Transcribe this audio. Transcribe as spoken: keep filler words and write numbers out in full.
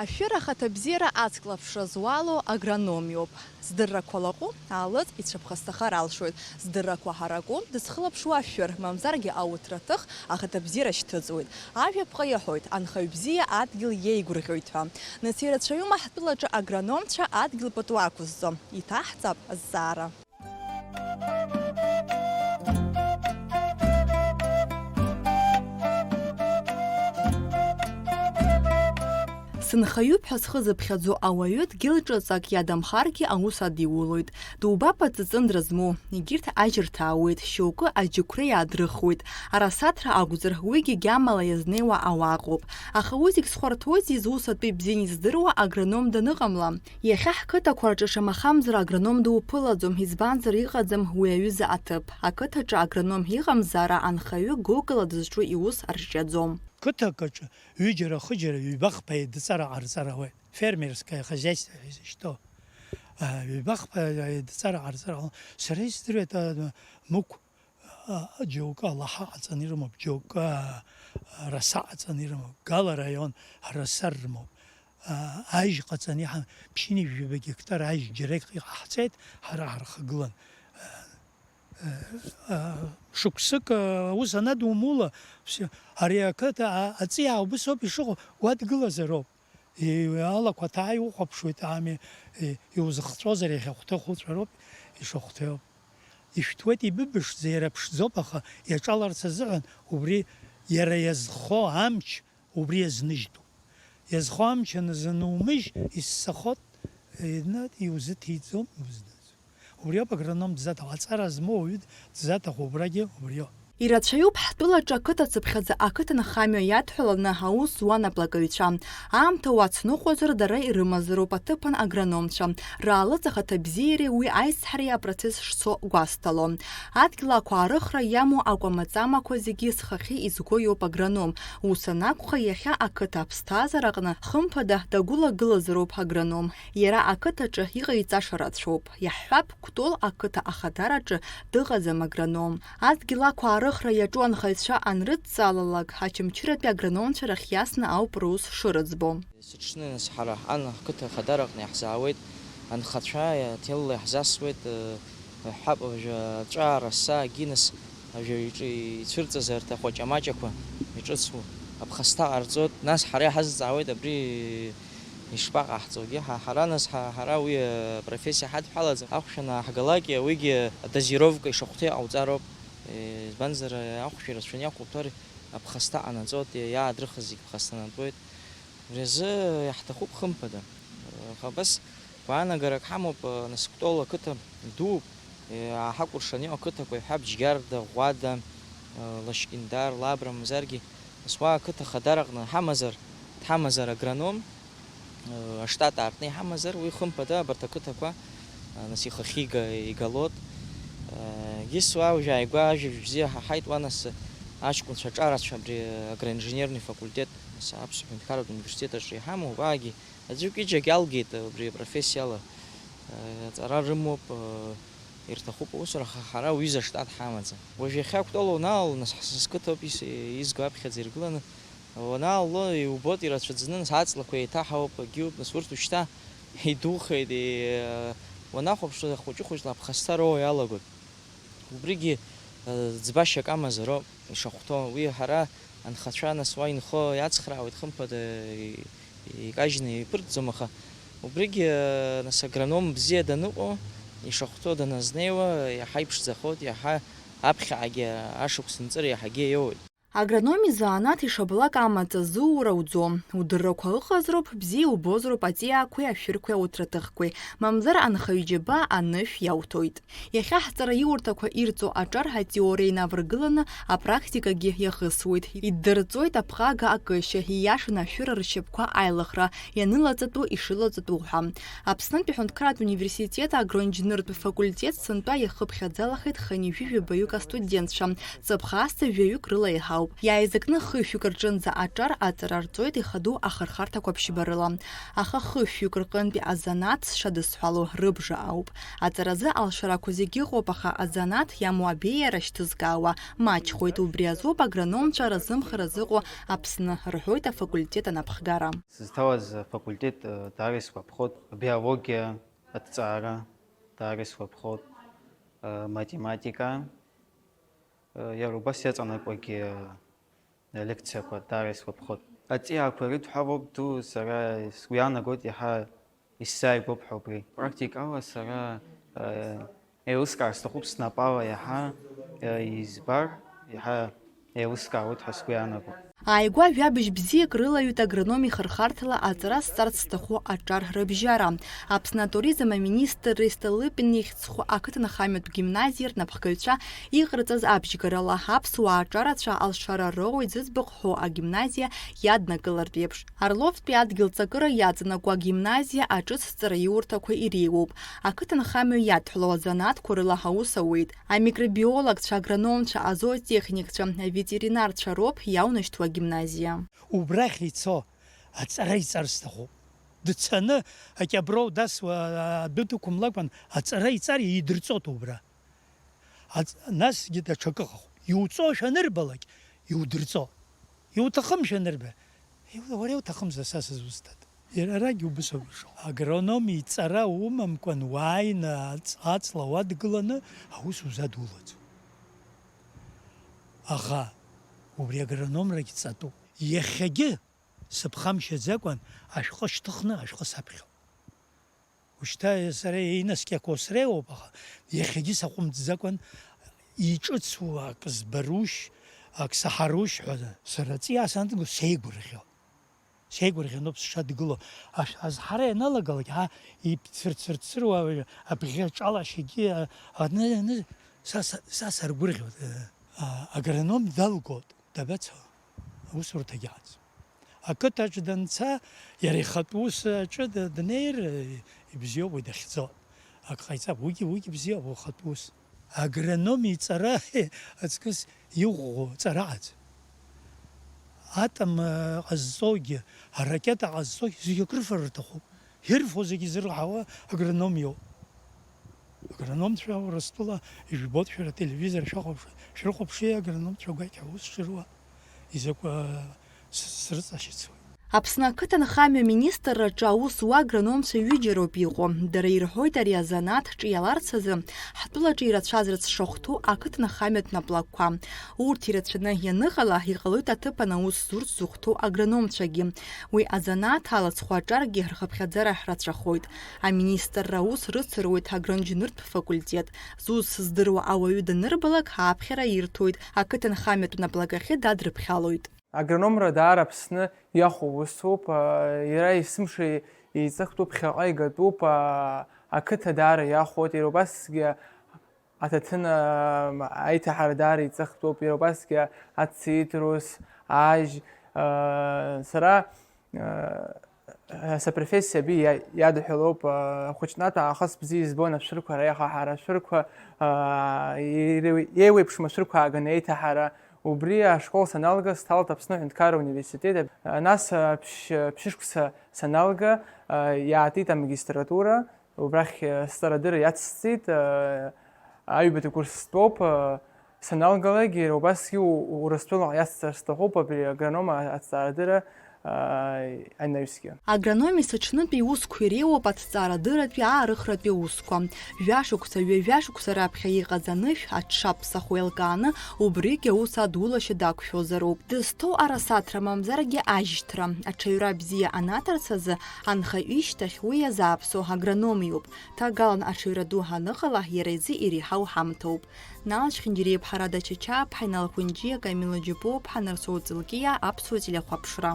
Ашәыр ахаҭабзиара ацклаԥшра зуало агроном иоуп. Здыррақәа лаҟәу, аалыҵ ицәыԥхасҭахар алшоит. Здыррақәа ҳараку, дызхылаԥшуа ашәыр, мамзаргьы ауҭраҭых ахаҭабзиара шьҭыҵуеит. Ажәаԥҟа иаҳәоит, анхаҩ бзиа адгьыл иеигәырӷьоит ҳәа. Нас ирацәаҩума ҳтәылаҿы агрономцәа адгьыл пату ақәызҵо? Иҭаҳҵап азҵаара. Сынхаҩуп ҳәа зхы зыԥхьаӡо ауаҩы дгьыл ҿыцак иадамхаргьы аус адиулоит. Дубап аҵыҵындра змоу, егьырҭ ажьырҭа ауеит, шьоукы аџьықәреи иаадрыхуеит, арасаҭра акәзар, уигьы гьамала иазнеиуа ауаа ыҟоуп. Аха уи зегь зхәарҭоузеи, зус атәы ибзианы издыруа агроном даныҟамла? Иахьа ҳқыҭақәа рҿы шамахамзар агроном дуԥылаӡом, избанзар, иҟаӡам уи аҩыза аҭыԥ. Ақыҭаҿы агроном иҟамзаара анхаҩы гәыкала дызҿу иус арҿиаӡом. Қыҭак аҿы ҩыџьара-хыџьара ҩба-хԥа еидҵара ҟарҵар ауеит. Фермерское хозяйство ҳәа изышьҭоу. А, ҩба-хԥа еидҵара ҟарҵар ҟалон. Сара издыруеит, а, Мықә, а, џьоукы алаҳа ҟаҵаны ирымоуп, џьоукы, а, раса ҟаҵаны ирымоуп. Гала араион араса рымоуп. А, ажь ҟаҵаны иҳан, ԥшьынҩажәаба гектар ажь џьарак иҟаҳҵеит, ҳара ҳархагылан. А, а, шықәсык, а, аус анадумула, все, ари ақыҭа, а, аҵиаа убыс ауп ишыҟоу, уа дгылазароуп. И-, алақәа ҭаа иухәаԥшуеит, ами, и-, иузыхҵәозар иахьа хәҭы хәыҵәароуп, ишахәҭоу. Ишәҭуеит, ибыбышӡа, иара ԥшӡоуп, аха иаҿаларц азыҳәан убри иара иазхо амч убри иазныжьтәуп. Иазхо амч анызанумыжь, иссахот, ина, иузыҭиӡом, иузныӡом. Убриоуп агроном дзаҭаху, аҵара змоу ауаҩы дзаҭаху убрагьы убриоуп. Ирацәаҩуп ҳтәылаҿы ақыҭа цыԥхьаӡа ақыҭанхамҩа иадҳәаланы аус зуа анаплакаҩцәа. Аамҭа уацныҟәозар, дара ирымазароуп аҭыԥан агрономцәа. Раалыҵ ахаҭабзиареи уи аизҳареи апроцесс шцо гәазҭало. Адгьыл ақәаарыхра иамоу акәамаҵамақәа зегьы зхахьы изго иоуп агроном. Ус анакәха, иахьа ақыҭа аԥсҭазаараҟны, хымԥада, дагәылагылазароуп агроном. Иара ақыҭаҿы иҟаиҵаша рацәоуп. Иаҳҳәап, Кәтол ақыҭа ахадараҿы дыҟаӡам агроном. Адгьыл ақәаарыхра иаҿу анхаҩцәа анрыдҵаалалак, Очамчыратәи агрономцәа рахь иасны ауп рус шырыӡбо. Сыҽны, нас, ҳара ан ҳқыҭа ахадараҟны иаҳзаауеит, анхацәа ҭелла иаҳзасуеит, э, ҳҳәап, уажәы аҵәаа, араса, агиныс, уажәы иҿы ицәырҵыз арҭ ахәаҷамаҷақәа иҿыцу аԥхасҭа ҟарҵоит, нас ҳара иҳазҵаауеит абри ишԥаҟаҳҵогьы, ҳа, ҳара, нас, ҳа, ҳара уи апрофессиа ҳадҳәалаӡам, ахәшә анааҳгалак, уигьы адозировка ишахәҭоу иҟауҵароуп, э, избанзар, ахәшә ирацәаны иақәуҭәар, аԥхасҭа ҟанаҵоит, иаадрыхыз зегь ԥхасҭанатәуеит. Убри азы иаҳҭахуп, хымԥада. Аха абас гәаанагарак ҳамоуп, нас Кәтол ақыҭа дууп, иааҳакәыршаны иҟоу ақыҭақәа, иҳәап, Џьгьарда, Ӷәада, Лашькьындар, Лабра, мамзаргьы, нас уа ақыҭа хадараҟны ҳамазар, дҳамазар агроном, аштат аартны иҳамазар, уи, хымԥада, абарҭ ақыҭақәа, нас, ихахьы ига-, игалоит. Егьыс уа уажә ааигәа ажәабжь бзиа ҳаҳаит, уа, нас, аҷкәынцәа аҿарацәа абри агроинженерный факультет, нас, Аԥсуа ҳәынҭқарратә университет аҿы иҳамоуп, уаагьы аӡәык ҩыџьагь алгеит убри апрофессиала, э, аҵара рымоуп, э, ирҭахуп аусура, аха ҳара уҩыза аштат ҳамаӡам. Уажә иахьа Кәтол уанаало, нас, ҳа-, сқыҭоуп ис-, изго аԥхьаӡа иргыланы, уанаало, иубоит ирацәаӡаны, нас, аҵлақәа еиҭаҳауп, агьиуп, нас, урҭ ушьҭа идухеит, и-, уанахәаԥшуа хәыҷы-хәыҷла аԥхасҭа роуа иалагоит. Убригьы, э, ӡбашьак амазароуп ишахәҭоу. Уи ҳара анхацәа, нас, уа инхо иацхраауеит, хымԥада, и-, икажьны иԥырҵӡом, аха убригьы, э, нас, агроном бзиа даныҟоу, ишахәҭоу даназнеиуа, иаҳа иԥшӡахоит, иаҳа аԥхьаҟагьы ашықәс нҵыра иаҳагьы иоуеит. Агроном изанааҭ ишабалак амаҵ азуура уӡом. Удыррақәа ыҟазароуп, бзиа иубозароуп аҵиаақәеи ашәырқәеи ауҭраҭыхқәеи, мамзар анхаҩ џьабаа анышә иауҭоит. Иахьа ҳҵараиурҭақәа ирҵо аҿар атеориа инаваргыланы апрактикагьы иахысуеит, иддырҵоит аԥҟага акышьа, ииашаны ашәыра ршьапқәа аилыхра, ианылаҵатәу, ишылаҵатәу ҳәа. Аԥснытәи аҳәынҭқарратә университет агроинженертә факультет сынтәа иахыԥхьаӡалахеит хынҩажәи жәабаҩык астудентцәа, ҵыԥх асҭа жәаҩык рыла иаҳауп. Иааизакны хышәҩык рҿынӡа аҿар аҵара рҵоит ихадоу ахырхарҭақәа ԥшьба рыла. Аха хышәҩык рҟынтәи азанааҭ зшадысҳәало рыбжа ауп. Аҵаразы алшарақәа зегьы ыҟоуп, аха азанааҭ иамоу абеиара шьҭызкаауа маҷхоит. Убри азоуп агрономцәа разымхара зыҟоу Аԥсны, рҳәоит афакультет анапхгара. Сызҭалаз афакультет, э, даара исгәаԥхоит, абиологиа аҭҵаара даара исгәаԥхоит, э, математика, э, иара убас иаҵанакуагьы, э, лекциақәа даара исгәаԥхоит. Аҵиаақәа ирыдҳәалоуп ду, сара сгәы иаанагоит иаҳа исзааигәоуп ҳәа убри. Практикала сара, э, еилыскаар сҭахуп снапала иаҳа, э, избар, иаҳа еилыскаауеит ҳәа сгәы иаанагоит. Ааигәа жәабжь бзиак рылаҩит агроном ихырхарҭала аҵара зҵарц зҭаху аҿар рыбжьара. Аԥсны атуризм аминистрреи Столыпин ихьӡ зху ақыҭанхамҩатә гимназиа рнапхгаҩцәа иҟарҵаз абжьгарала аԥсуаа аҿарацәа алшара роуеит зыӡбахә ҳәоу агимназиа иаднакылартә еиԥш. Орловтәи адгьыл ҵакыра иаҵанакуа агимназиа аҿыц ҵараиурҭақәа иреиуоуп. Ақыҭанхамҩа иадҳәалоу азанааҭқәа рыла аус ауеит. Амикробиологцәа, агрономцәа, азоотехникцәа, аветеринарцәа роуп иаунашьҭуа агимназиа. Убрахь ицо аҵара иҵар сҭахуп. Дцаны акьаброу дасуа адәы дықәымлакәан аҵара иҵар идырҵоит убра. Аҵ-, насгьы даҽакы ыҟахуп. Иуҵошәа анырбалак, иудырҵо. Иуҭахымшәа анырба, иу-, уара иуҭахымзар са сызусҭада? Иара арагь убыс ауп ишыҟоу. Агроном иҵара умамкәан уааины аҵ-, аҵла уадгыланы аус узадулаӡом. Аха убри агрономрагь ҵатәуп. Иахьагьы сыԥхамшьаӡакәан ашәҟәы шьҭыхны ашәҟәы саԥхьоит. Ушьҭа сара инаскьақәоу среиуоуп, аха иахьагьы саҟәымҵӡакәан, иҿыцу ак збарушь, ак саҳарушь ҳәа, сара аҵиаа сандгыло сеигәырӷьо. Сеигәырӷьаноуп сшадгыло. Ашә-, азҳара ианалагалак, ҳа ицырцырцыруа абӷьы аҿалашьагьы, а, аны, аны, са, са, са саргәырӷьоит. А, агроном далгоит. Дабацо? Аусурҭагьы ыҟаӡам. Ақыҭаҿ данца, иара ихатә ус аҿы д-, днеир, ибзиоуп уи дахьӡо. Ак ҟаиҵап, уигьы, уигьы бзиоуп, ухатә ус. Агроном иҵара аҵкыс иӷәӷәоу ҵара ыҟаӡам. Атом, э, ҟазҵогьы, аракета ҟазҵогьы зегьы акрыфара рҭахуп. Ирфо зегьы зырҳауа агроном иоуп. Агрономцәа Урыстәыла ижәбоит, шәара ателевизор шәахәаԥш-, шәрыхәаԥши, агрономцәа гәакьа аус шыруа, изакә-, с-, срыҵашьыцуеит. Аԥсны ақыҭанхамҩа министрраҿы аус зуа агрономцәа ҩыџьа роуп иҟоу. Дара ирҳәоит, ари азанааҭ ҿиаларц азы ҳтәылаҿы ирацәазарц шахәҭоу ақыҭанхамҩатә наплакқәа. Урҭ ирацәаны ианыҟала, иҟалоит аҭыԥан аус зурц зыхәҭоу агрономцәагьы. Уи азанааҭ алаҵхо аҿаргьы рхыԥхьаӡара рацәахоит. Аминистрра аус рыцыруеит агроинженертә факультет. Зус здыруа ауаҩы данырбалак, аԥхьара ирҭоит, ақыҭанхамҩатә наплакахьы дадрыԥхьалоит. Агрономра даара Аԥсны иахәо усуп, а, иара есымша еиҵыхтәу ԥхьаҟа игатәуп, а, ақыҭа даара иахәоит, иара убасгьы аҭаҭын, а, аиҭаҳара даара еиҵыхтәуп, иара убасгьы ацитрус, ажь, а, сара, а, сапрофессиа аби иа-, иадҳәалоуп, а, ахәыҷнатә аахыс бзиа избон ашәырқәа реиҳаҳара, ашәырқәа, а, иреи-, еиуеиԥшым ашәырқәа ааганы еиҭаҳара, Убри ашкол саналга, сҭалт Аԥсны аҳәынҭқарра университет. Нас, ԥшь-, ԥшьышықәса саналга, иаатит амагистратура, убрахь сҵарадырра иацсҵеит, аҩбатәи курс стәоуп, саналгалак, иара убасгьы У-, Урыстәылаҟа иацҵар сҭахуп абри агронома аҭҵаарадырра, анаҩсгьы. Агрономист аҽнытәи иусқәа иреиуоуп аҭҵаарадырратәи аарыхратәи аусқәа. Жәашықәса, ҩажәа шықәса раԥхьа иҟаз анышә аҽшаԥсахуа еилкааны, убригь аус адулашьа дақәшәозароуп. Дызҭоу арасаҭра мамзаргьы ажьышьҭра, аҽаҩра бзиа анаҭарц азы анхаҩы ишьҭахь уи иазааԥсо агрономиуп. Ҭагалан аҽаҩра ду ҳаныҟала, иара изы иреиҳау ҳамҭоуп. Нал Чхиндириаԥҳа, Рада Чачааԥҳа, Инал Хәынџьиа, Камила Џьапуаԥҳа, Нарсоу Ҵылкиа, Аԥсуа телехәаԥшра.